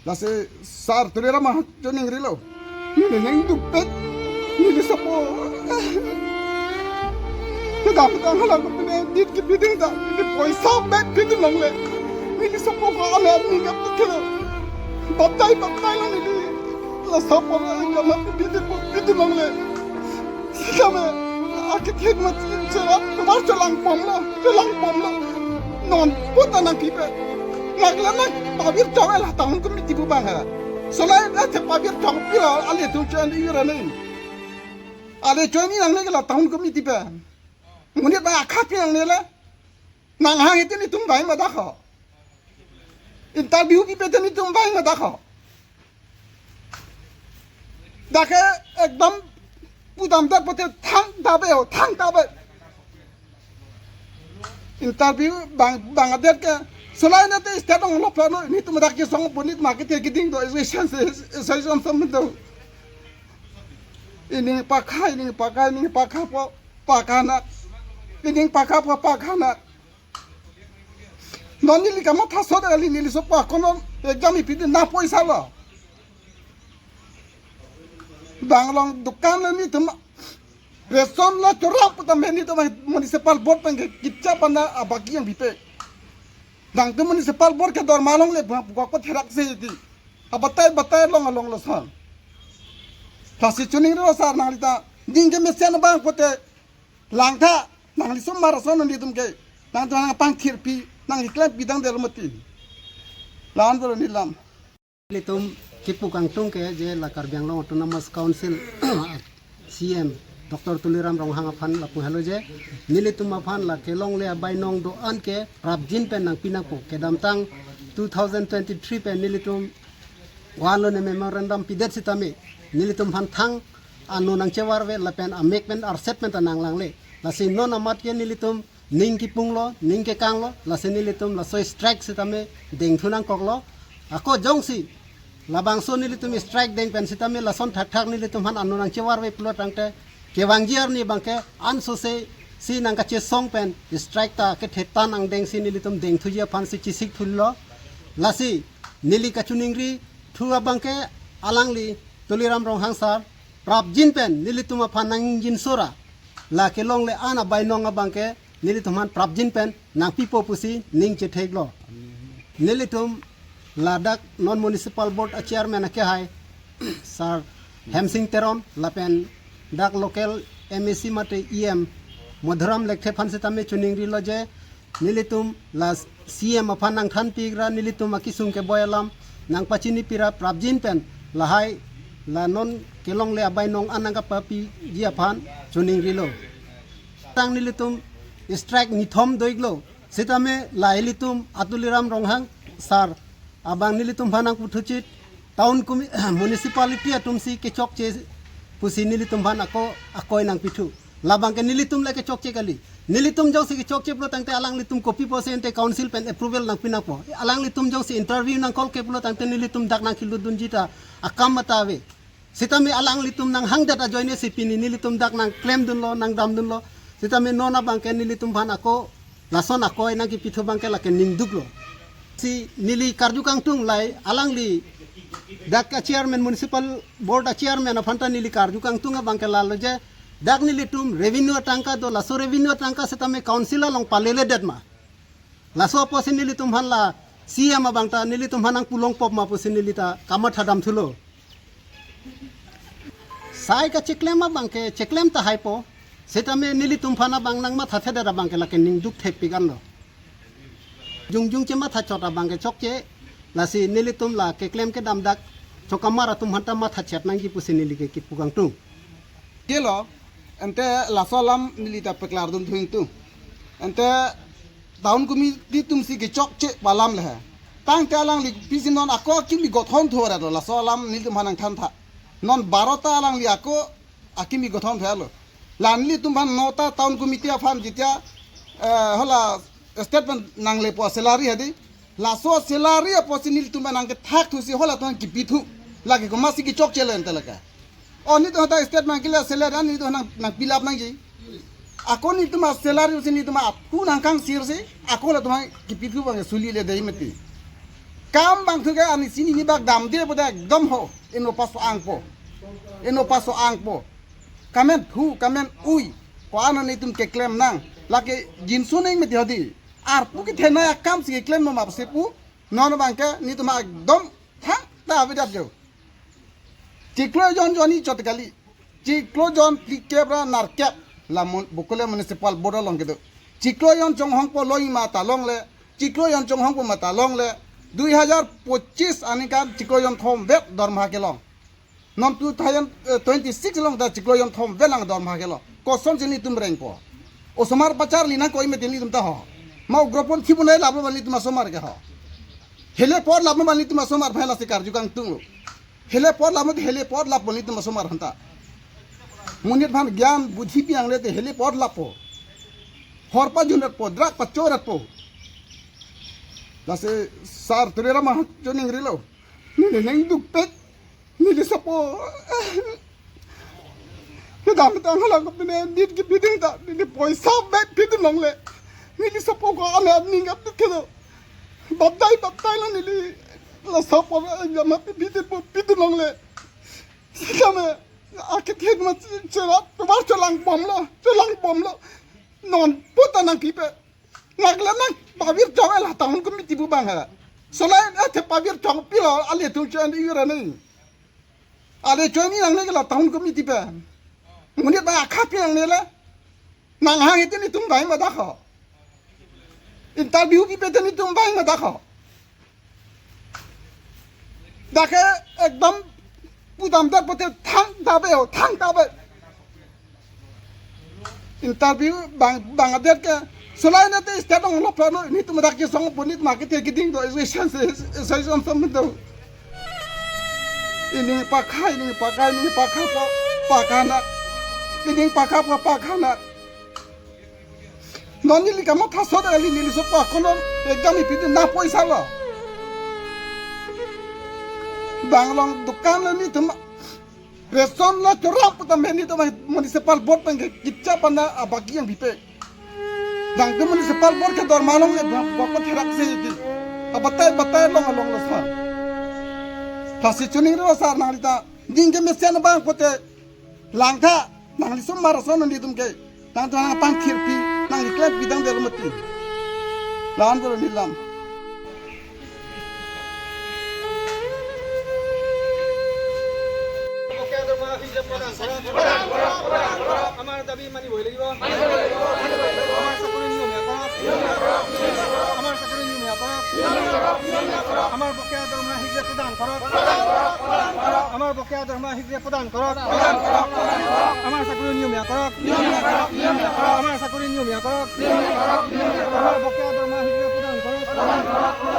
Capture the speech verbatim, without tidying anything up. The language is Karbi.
Lasi Sar Tuliram ahan choningrilo. Neli neng dukpet. Neli sopo. Kedam tang hala ko pine dit kepiding ta. Neli poisa bet pidin longle. Neli sopo ko ale neli kap kelo. Batai batai lo neli. La sopo la kama pidin pidin longle. Sitame akethek mat chela, tomar chelangpomlo, chelangpomlo. Non puta nangpipe. Nagla nang pabir chawel ha town committee pu bang ha. Solai na the pabir chawel pila ale tum chen di yura nen. Ale chen ni nangne la town committee pe. Monit ba akha pi nangne le. Nanghang iti netum bai ma dakho. Interview pipe te netum bai ma dakho. Dak ke ekdom pudam dak pote thang dabe ho, thang dabe. Interview bang, bang adet ke solai na te state ong lop lo, netum dak ke song punit ma ke te kiting do, is, is, is, is, is, is, is, is, ini pakha, ini pakha, ini pakha po, pakha na. Ini pakha po, pakha na. Non neli kamatha sot kali, neli sopo akono exam ipidi na poisa lo. Bang along dukan lo netum, ration lo chorap puta me netum municipal board pen ke kicha pana abagi yang bipe. Nangtum municipal board ke dorma longle bang pukak pa therak se di. Abatai batai long along lo son. Lasi choningrilo Sar nangli ta. Ning kemesen bang pote langtha, nangli somar ason nanglitum ke. Nangtum nangpangthirpi, nangli klem pidang del mati. La-an pulo neli lam. Nelitum kipu kangtung ke je la Karbi Anglong Autonomous Council C M Doctor Tuliram Ronghang aphan lapu helo je nelitum aphan la kelongle abainong do-an ke prapjin pen nangpi nangpo. Kedamtang two thousand twenty-three pen nelitum wan lo ne memorandum pidet sitame nelitum aphan thang ano nangchevarve lapen amek pen arset pen ta nanglangle. Lasi non amat ke nelitum ning kipunglo, ning kekanglo, lasi nelitum laso strike sitame dengthu nangkoklo. Ako jongsi labangso nelitum strike deng pen sitame lason thakthak nelitum aphan ano nangchevarve pulo tangte kevangji arni abangke ansose si nangkachesong pen strike ta kethe tan angdeng si nelitum dengthuji aphan si chesik thulo. Lasi neli kachoningri thu abangke alangli Tuliram Ronghang Sar prapjin pen nelitum aphan nangjinso ra la kelongle an abainong abangke nelitum aphan prapjin pen nangpipo pusi ning chetheklo. Nelitum ladak non municipal board a chairman akehai Sar Hemsing Teron lapen dak local M A C mate E M Madhuram Lekthe aphan sitame choningrilo je nelitum la C M aphan nangthanpik ra nelitum akesung keboi alam nangpachinipi ra prapjin pen lahai la non kelongle abainong an nangkapapiji aphan choningrilo. Tang nelitum strike nithom do-iklo. Sitame la ilitum a Tuliram Ronghang Sar abang nelitum aphan nangputhuchit town commi-, municipality atum si kechokche pusi nelitum aphan ako akoi nangpithu. Labangke nelitum le kechokche kali. Nelitum jongsi kechokche pulo tangte alanglitum kopi pusi ente council pen approval nangpi nangpo. Alanglitum jongsi interview nang call ke pulo tangte nelitum dak nangkelutdunji ta akam mata ave. Sitame alanglitum nanghangdet ajoine si pini nelitum dak nangklemdunlo, nangdamdunlo. Sitame non abangke nelitum aphan ako lason akoi nangkipithu abangke lake ningduklo. Si neli karju kangtung lahai alangli dak a chairman, municipal board a chairman aphan ta neli karju kangtung abangke lalo je dak nelitum revenue atangka do, laso revenue atangka sitame council along paleledet ma. Laso apotsi nelitum aphan la C M abang ta nelitum aphan nangpulongpop ma pusi neli ta kamatha damthulo. Sai kacheklem abangke cheklem tahai po. Sitame nelitum aphan abang nangmathathedet abangke lake ningduk thepik anlo. Jongjong chematha chot abangke chokche, lasi nelitum la keklem kedam dak chokamar atum aphan ta mathachet nangji pusi neli ke kipu kangtung. Kelo, ante laso alam neli ta paklardun thu ingtung. Ante town committee atum si kechokche pu alam le he. Tangte alangli pisi non ako akimi gothon thu ra do, laso alam nelitum aphan nangthantha. Non barota alangli ako akimi gothon thu lo. La nelitum aphan nota town committee aphan jitia, eh, hala statement nanglepo salary hadi. Laso salary apotsi nelitum aphan nangkethak thusi hala atum aphan kipithu. Lake komatsi kechokche le ante lake. O nelitum ta statement kele salary nelitum nang, nang fill up nangji. Ako nelitum a salary si nelitum a pu nangkangsir si ako latum aphan kipithu abang suli le dei mati. Kam bang thuke ani sini ni bak damde pute ekdom ho. Ino paso angpo. Ino paso angpo. Kamen thu, kamen ui. Ko-an nelitum keklem nang. Lake jinsu neng meti hodi. Arpu kethenei akam si keklem no mapsi pu. Non bangke nelitum ekdom thangta avedet jo. Chiklo jon jonni chot kali. Chiklo jon phlikep ra nerkep la mun-, Bokolia Municipal Board along kedo. Chiklo jon chonghongpo loi mata longle. Chiklo jon chonghongpo mata longle. Dui hajar pochis aningkan chiklo jon thomvet dorma kelong. Non two thousand twenty-six along ta chiklo jon thomvet lang dorma kelong. Kosonsi nelitum rengpo? Osomar pacharli nang koi meti nelitum ta ho. Ma ugrophone thibunai laplo nelitum asomar ke ho. Helipad laplo nelitum asomar phai lasi karju kangtunglo. Helipad laplo, helipad laplo nelitum asomar aphanta. Monit aphan gyan budhi pi-angle te helipad lappo. Hor pajunratpo, drug pachoratpo. Lasi sar Tuliram Ronghang choningrilo. Neli neng dukpet. Neli sopo kedamtang hala ko pine dit kepiding ta, neli poisa bek pidun longle. Neli sopo ko ale aning ap kedo. Baptai baptai la neli la sopo jama pipidin po pidun longle. Sitame akethe ma cherat tobar cholangpomlo, cholangpomlo. Non puta nangpipe. Nangkele nang pavir chong la town committee pu bang ha. Solai athe pavir chong pilo ale tung chen iura ni. Ale chong ni nangne ke la town committee pen. Monit bang akha pi nangne le. Nanghang iti nelitum bang ma dak ho. Interview pipe te nelitum bang ma dak ho. Dak ke ekdom pudamdet pute thangta ave ho, thangta ave. Interview bang, bangdet ke. Solai na te state along lo plano nelitum dak ke song punit ma ke te keding do association, association som do. Ining pakha, ining pakha, ining pakha po pakha na. Ining pakha po pakha na. Non neli kamatha sot kali, neli sopo akono ekdam ipidun na poisa lo. Bang along dukan lo nelitum ration lo chorap puta me nelitum municipal board pen ke kicha pana abagi yang bipe. Dang ke municipal board ke dorma longle bang ko therak se di. Abatai batai long along lo sa. Lasi choningrilo sar nang rita. Ding ke mesen bang pute. Langtha, nangli osomar ason nelitum ke. Nangtum nangpangthirpi, nangli klem pidang der mati. Lahan bolo nilam. আমাৰ দাবী মানিবই লাগিব। আমাৰ চাকৰি নিয়মীয়া কৰক। আমাৰ চাকৰি নিয়মীয়া কৰক। আমাৰ বকেয়া দৰমহা শীঘ্ৰে প্ৰদান কৰক। আমাৰ বকেয়া দৰমহা শীঘ্ৰে প্ৰদান কৰক। আমাৰ চাকৰি নিয়মীয়া কৰক। আমাৰ চাকৰি নিয়মীয়া কৰক। আমাৰ বকেয়া দৰমহা শীঘ্ৰে প্ৰদান কৰক।